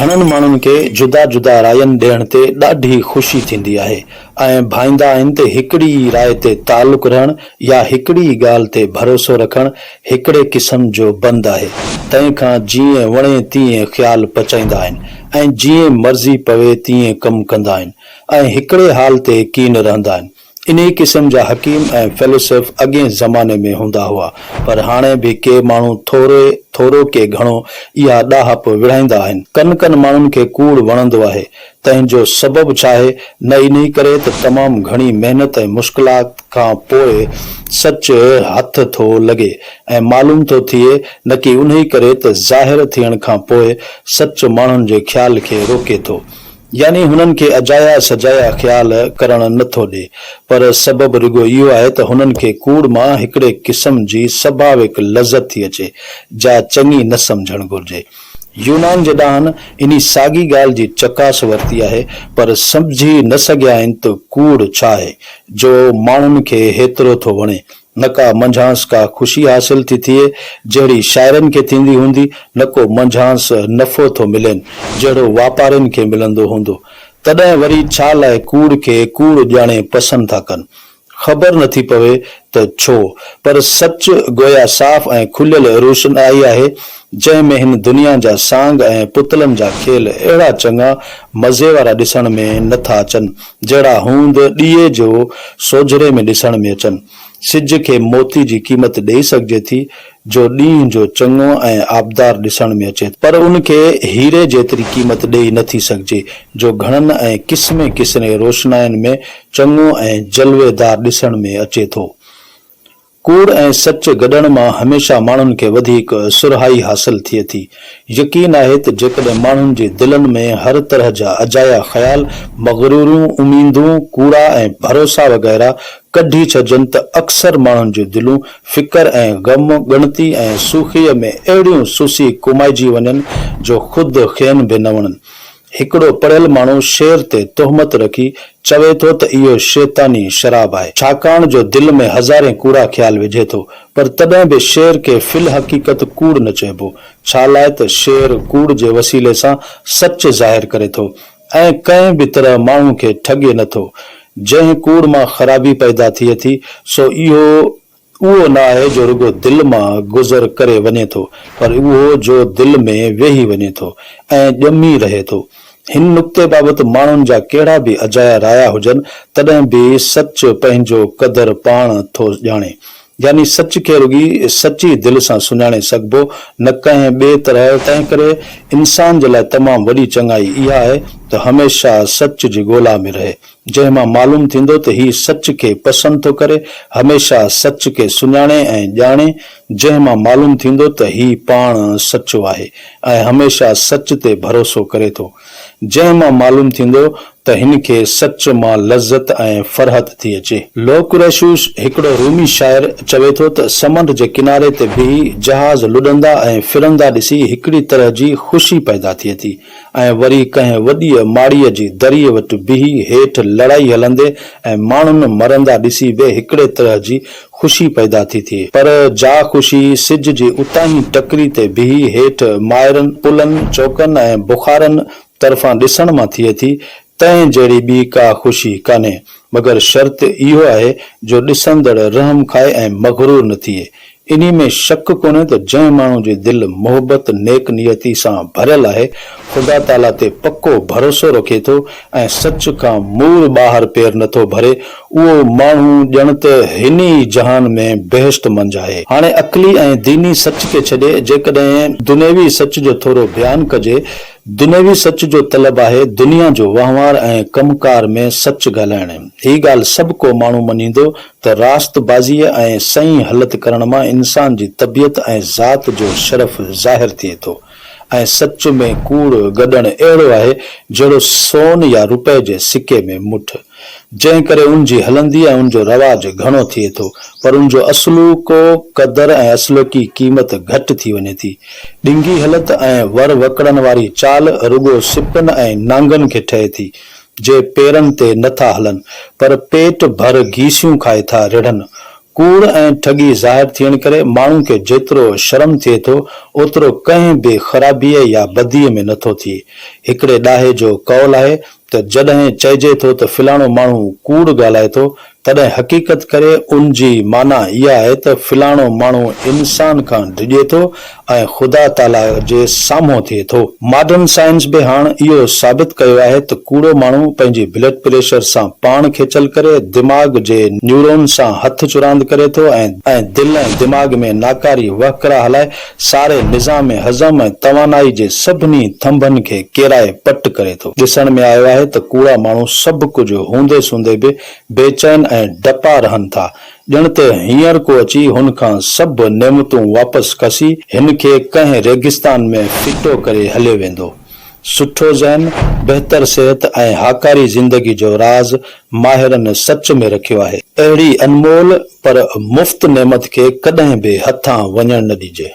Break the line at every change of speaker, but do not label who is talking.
گهڻن ماڻهن کي جدا جدا راين ڏيڻ تي ڏاڍي خوشي ٿيندي آهي ۽ ڀائيندا آهن ته هڪڙي ئي راء تي تعلق رهڻ يا هڪڙي ئي ڳالهه تي ڀروسو رکڻ هڪڙي قسم جو بند آهي، تنهن کان جيئن وڻي تيئن خيال پچائيندا آهن ۽ جيئن مرضي پوي تيئن ڪم ڪندا آهن ۽ هڪڙي حال تي ڪين رهندا آهن. انهيء قسم جا حڪيم ۽ فيلسوف اڳئين زماني ۾ هوندا هئا، پر هاڻي به ڪي ماڻهو ٿوري ٿورو ڪي گهڻو اها ڏاهپ وڙهائيندا آهن. ڪن ڪن ماڻهن کي ڪوڙ وڻندو آهي، تنهن جو سبب ڇاهي؟ نه انهيء ڪري ته تمام گهڻي محنت ۽ مشڪلات کان پوء سچ هٿ ٿو لڳي ۽ معلوم ٿو ٿئي، نڪي انهيء ڪري ته ظاهر ٿيڻ کان پوء سچ ماڻهن جي خيال کي روڪي ٿو. يعني هنن کي اجايا سجايا خيال ڪرڻ نه ٿو ڏي، پر سبب رڳو اهو آهي ته هنن کي ڪوڙ مان هڪڙي قسم جي سڀاويڪ لذت ٿي اچي، جا چڱي نه سمجهڻ گهرجي. يونان جي ڏاهن انهي ساڳي ڳالهه جي چڪاس ورتي آهي، پر سمجهي نه سگهيا آهن ته ڪوڙ ڇا آهي، جو ماڻهن کي هيترو ٿو وڻي. نه ڪا منجهانئس ڪا خوشي حاصل ٿي ٿئي، جهڙي شاعرن کي ٿيندي هوندي، نه ڪو منجهانئس نفعو ٿو ملين، جهڙو واپارين کي ملندو هوندو. تڏهن وري ڇا لاء ڪوڙ کي ڪوڙ ڄاڻي پسند ٿا ڪن؟ خبر نه ٿي پوي ته ڇو؟ پر سچ گويا صاف ۽ کليل روشنائي آهي، جنهن ۾ هن دنيا جا سانگ ۽ پتلن جا کيل اهڙا چڱا مزي وارا ڏسڻ ۾ نه ٿا اچن، جهڙا هوند ڏيئي جو سوجهري ۾ ڏسڻ ۾ اچن. سج کي موتي جي قيمت ڏيئي سگهجي ٿي، جو ڏينهن جو چڱو ۽ آبدار ڏسڻ ۾ اچي ٿو، پر ان کي هيري جيتري قيمت ڏيئي نه ٿي سگهجي، جو گهڻن ۽ قسمين قسمين روشناين ۾ چڱو ۽ جلويدار ڏسڻ ۾ اچي ٿو. ڪوڙ ۽ سچ گڏڻ مان هميشه ماڻهن کي وڌيڪ سرهائي حاصل ٿئي ٿي. يقين آهي ته جيڪڏهن ماڻهن جي دلن ۾ هر طرح جا اجايا خيال، مغروريون، اميدون، ڪوڙا ۽ ڀروسا وغيره ڪڍي ڇڏجن ته اڪثر ماڻهن جون دلون فڪر ۽ غم، ڳڻتي ۽ سوخيء ۾ اهڙيون سسي ڪومائجي وڃن جو خود کين به نه وڻن. هڪڙو پڙهيل ماڻهو شعر تي تهمت رکي چوي ٿو ته اهو شيطاني شراب آهي، ڇاڪاڻ جو دل ۾ هزارين ڪوڙا خيال وجهي ٿو، پر تڏهن به شعر کي في الحقيقت ڪوڙ نه چئبو، ڇا لاء ته شعر ڪوڙ جي وسيلي سان سچ ظاهر ڪري ٿو ۽ ڪنهن به طرح ماڻهو کي ٺڳي نه ٿو. جنهن ڪوڙ مان خرابي پيدا ٿئي ٿي، سو اهو اهو نه آهي جو رڳو دل مان گذر ڪري وڃي ٿو، پر اهو جو دل ۾ ويهي وڃي ٿو ۽ ڄمي رهي ٿو. هن نقطي بابت ماڻهن جا ڪهڙا به اجايا رايا هجن، تڏهن به سچ پنهنجو قدر پاڻ ٿو ڄاڻي. يعني سچ کي رڳي سچي دل سان سڃاڻي سگهبو، نه ڪنهن ٻيء طرح. تنهنڪري انسان جي لاء تمام وڏي چڱائي اها آهي ته هميشه سچ جي ڳولا ۾ رهي. جنهن مان معلوم ٿيندو ته هي سچ کي پسند ٿو ڪري، هميشه سچ کي سڃاڻي ۽ ڄاڻي، جنهن مان معلوم ٿيندو ته هي پاڻ سچو آهي ۽ هميشه سچ تي ڀروسو ڪري ٿو، جنهن مان معلوم ٿيندو ته هن کي سچ مان لذت ۽ فرحت ٿي اچي. لوڪريشوس هڪڙو رومي شاعر چوي ٿو ته سمنڊ جي ڪناري تي بيهي جهاز لڏندا ۽ ڦرندا ڏسي هڪڙي طرح جي خوشي پيدا ٿئي ٿي، ۽ وري ڪنهن وڏيء ماڙيء جي دريء وٽ بيهي هيٺ لڙائي هلندي ۽ ماڻهن مرندا ڏسي به هڪڙي طرح جي خوشي پيدا ٿي ٿئي. پر جا خوشي سج جي اتاهين ٽڪري تي بيهي هيٺ مائرن، پلن، چوڪن ۽ بخارن طرفان ڏسڻ مان ٿئي ٿي، تنهن جهڙي ٻي ڪا خوشي ڪانهي. مگر شرط اهو آهي جو ڏسندڙ رحم کائي ۽ مغرور نه ٿئي. انهي ۾ شڪ ڪونهي ته جنهن ماڻهو جي دل محبت نيڪ نيتي سان ڀريل آهي، خدا تعاليٰ تي پڪو ڀروسو رکي ٿو ۽ سچ کان مور ٻاهر پير نه ٿو ڀري، اهو ماڻهو ڄڻ ته هن ئي جهان ۾ بهشت منجهه آهي. هاڻي عقلي ۽ ديني سچ کي ڇڏي جيڪڏهن دنيوي سچ جو ٿورو بيان ڪجي دنيوي سچ جو طلب آهي دنيا جو وهنوار ۽ ڪم ڪار ۾ سچ ڳالهائڻ. هي ڳالهه سڀ ڪو ماڻهو مڃيندو ته راست بازيء ۽ صحيح هلت ڪرڻ مان انسان جي طبيعت ۽ ذات جو شرف ظاهر ٿئي ٿو ۽ سچ ۾ ڪوڙ گڏڻ اهڙو آهي جهڙو سون يا رپئي جي سڪي ۾ مٺ. جنهن ڪري ان جي هلندي ۽ ان جو رواج گهڻو ٿئي ٿو، پر ان جو اصلوڪو قدر ۽ اصلوڪي قيمت گهٽ ٿي وڃي ٿي. ڏنگي هلت ۽ ور وڪڙن واري چال رڳو سپن ۽ نانگن کي ٺهي ٿي، جي پيرن تي نه ٿا هلن، پر پيٽ ڀر گيسيون کائي ٿا رڙهن. ڪوڙ ۽ ٺڳي ظاهر ٿيڻ ڪري ماڻهو کي جيترو شرم ٿئي ٿو، اوترو ڪنهن به خرابيء يا بديء ۾ نٿو ٿئي. هڪڙي ڏاهي جو قول آهي ته جڏهن چئجي ٿو ته فلاڻو ماڻهو ڪوڙ ڳالهائي ٿو، تڏهن حقيقت ڪري ان جي معنيٰ اها آهي ته فلاڻو ماڻهو انسان کان ڊڄي ٿو ۽ خدا تعاليٰ جي سامهون ٿئي ٿو. ماڊرن سائنس به هاڻ اهو ثابت ڪيو آهي ته ڪوڙو ماڻهو پنهنجي بلڊ پريشر سان پاڻ کيچل ڪري دماغ جي نيورون سان هٿ چراند ڪري ٿو ۽ دل ۽ دماغ ۾ ناڪاري وهڪرا هلائي ساري نظام هضم ۽ توانائي جي سڀني ٿنڀن کي ڪيرائي پٽ ڪري ٿو. ڏسڻ ۾ آيو آهي ته ڪوڙا ماڻهو سڀ ڪجهه هوندي سوندي به بيچين ۽ ڊپا رهن ٿا. ڄڻ ته هينئر ڪو اچي هن کان سڀ نعمتون واپس کسي هن کي ڪنهن ريگستان ۾ ڦٽو ڪري هليو ويندو. سٺو ذهن، بهتر صحت ۽ هاڪاري زندگي جو راز ماهرن سچ ۾ رکيو آهي. اهڙي انمول پر مفت نعمت کي ڪڏهن به هٿان وڃڻ نه ڏجي.